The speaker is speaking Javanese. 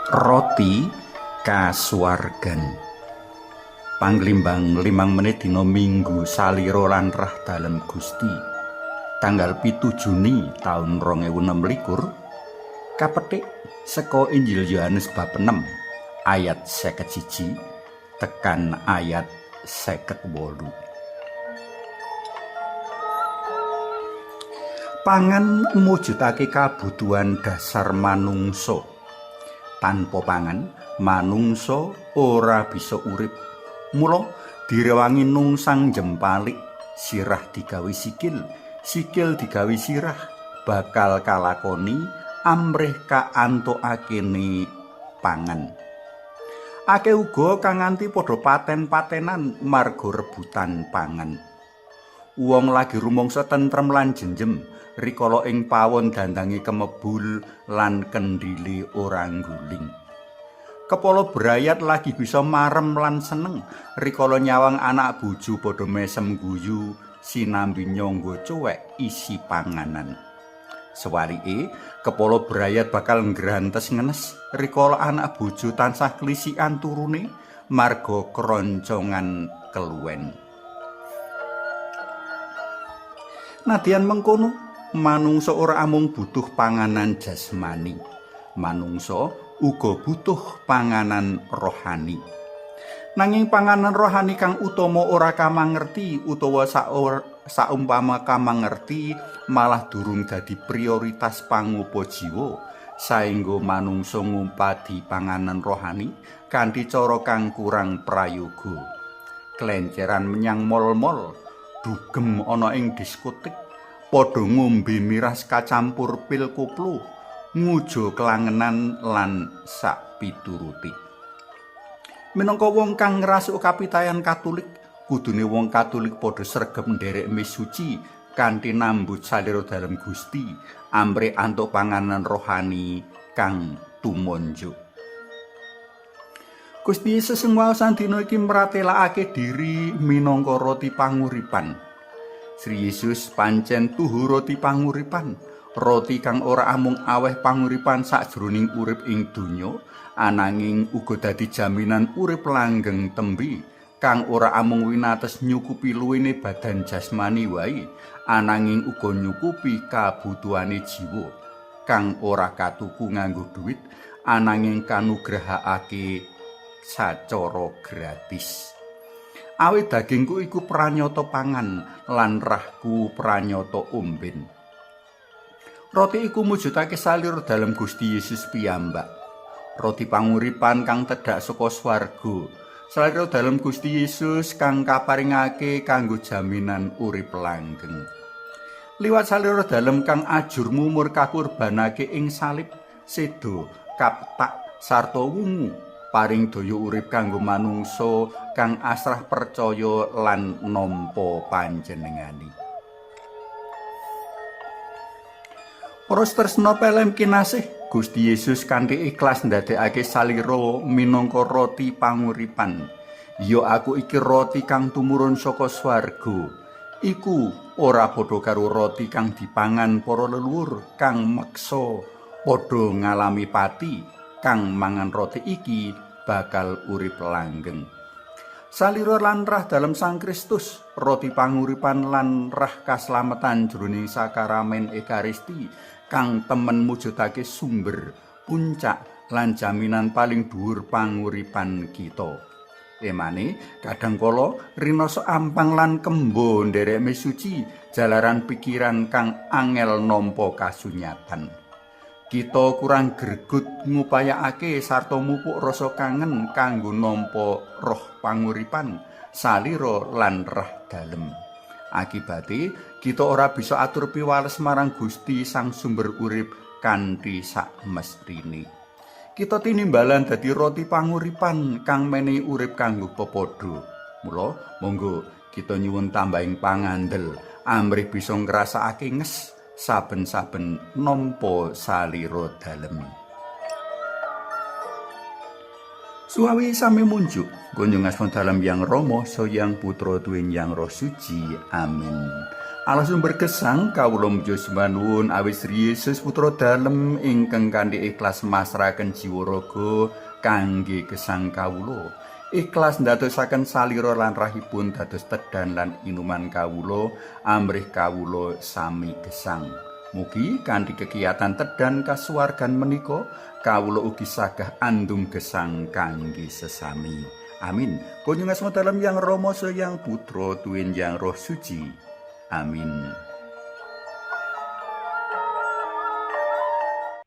Roti kasuwargan. Panglimbang 5 menit dina Minggu salira lan rah dalem Gusti. Tanggal 7 Juni taun 2026 kapetik saka Injil Yohanes bab 6 ayat 51 tekan ayat 58. Pangan mujudake kabutuhan dasar manungsa. Tanpa pangan, manungsa ora bisa urip. Mula direwangi nungsang jempalik, sirah digawe sikil, sikil digawe sirah, bakal kalakoni amrih kaantokakene pangan. Akeh uga kang nganti padha paten-patenan marga rebutan pangan. Wong lagi rumangsa tentrem lan jenjem rikala ing pawon dandange kemebul lan kendhile ora ngguling. Kepala brayat lagi bisa marem lan seneng rikala nyawang anak bojo padha mesem guyu sinambi nyangga cuwek isi panganan. Sewalike, kepala brayat bakal nggrantes ngenes rikala anak bojo tansah klisikan turune marga keroncongan keluwen. Nadyan mengkono, manungsa ora amung butuh panganan jasmani. Manungsa uga butuh panganan rohani. Nanging panganan rohani kang utama ora kamangerti utawa saumpama kamangerti malah durung dadi prioritas pangupa jiwa, saengga manungsa ngumpadi panganan rohani kanthi cara kang kurang prayoga. Klenceran menyang mall-mall, dugem ana ing diskotik, padha ngombe miras kacampur pil koplo, ngujo kelangenan lan sakpituruti. Minangka wong kang ngrasuk kapitayan Katolik, kudune wong Katolik padha sregep nderek mis suci kanthi nambut salira dalem Gusti, amrih antuk panganan rohani kang tumonjo. Gusti Yesus ing waosan dina iki mratelakake diri minangka roti panguripan. Sri Yesus pancen tuhu roti panguripan, roti kang ora amung aweh panguripan sakjroning urip ing donya, ananging uga dadi jaminan urip langgeng tembe kang ora amung winates nyukupi luwene badan jasmani wae, ananging uga nyukupi kabutuhane jiwa kang ora katuku nganggo duit, ananging kanugrahakake sacara gratis. Awit dagingku iku pranyata pangan lan rahku pranyata omben. Roti iku mujudake salira dalem Gusti Yesus piyambak. Roti panguripan kang tedhak saka swarga. Salira dalem Gusti Yesus kang kaparingake kanggo jaminan urip langgeng. Liwat salira dalem kang ajur mumur kakurbanake ing salib, sedo, kaptak sarta wungu, paring daya urip kanggo manungsa kang asrah percaya lan nampa panjenengane. Para tresna pelem kinasih, Gusti Yesus kanthi ikhlas ndadekake salira minangka roti panguripan. Ya aku iki roti kang tumurun saka swarga. Iku ora padha karo roti kang dipangan para leluhur kang meksa padha ngalami pati. Kang mangan roti iki bakal urip langgeng. Salira lan rah dalem Sang Kristus, roti panguripan lan rah kaslametan jroning sakaramen Ekaristi kang temen mujudake sumber, puncak lan jaminan paling dhuwur panguripan kita. Emane kadang kala rinoso ampang lan kembo nderek mis suci jalaran pikiran kang angel nampa kasunyatan. Kita kurang gregut ngupayakake sarta mupuk rasa kangen kanggo nampa roh panguripan, salira lan rah dalem. Akibate, kita ora bisa atur piwales marang Gusti Sang Sumber Urip kanthi sakmestine. Kita tinimbalan dadi roti panguripan kang menehi urip kanggo pepadha. Mula monggo kita nyuwun tambahing pangandel amrih bisa ngrasakake nges saben-saben nampa salira dalem. Suawi sami munjuk kunjung asma dalem Yang Rama, Sang Putra tuwin Yang Roh Suci. Amin. Allah sumber gesang, kawula muja sembah nuwun awit Sri Yesus Putra Dalem ingkang kanthi ikhlas masrahaken jiwa raga kangge gesang kawula. Ikhlas ndadosaken salira lan rahipun dados tedan lan inuman kawula amrih kawula sami gesang. Mugi kanthi kekiyatan tedan kasuwargan menika kawula ugi sagah andum gesang kangge sesami. Amin. Kunjung asma Dalem Yang Rama Yang Putra tuwin Yang Roh Suci. Amin.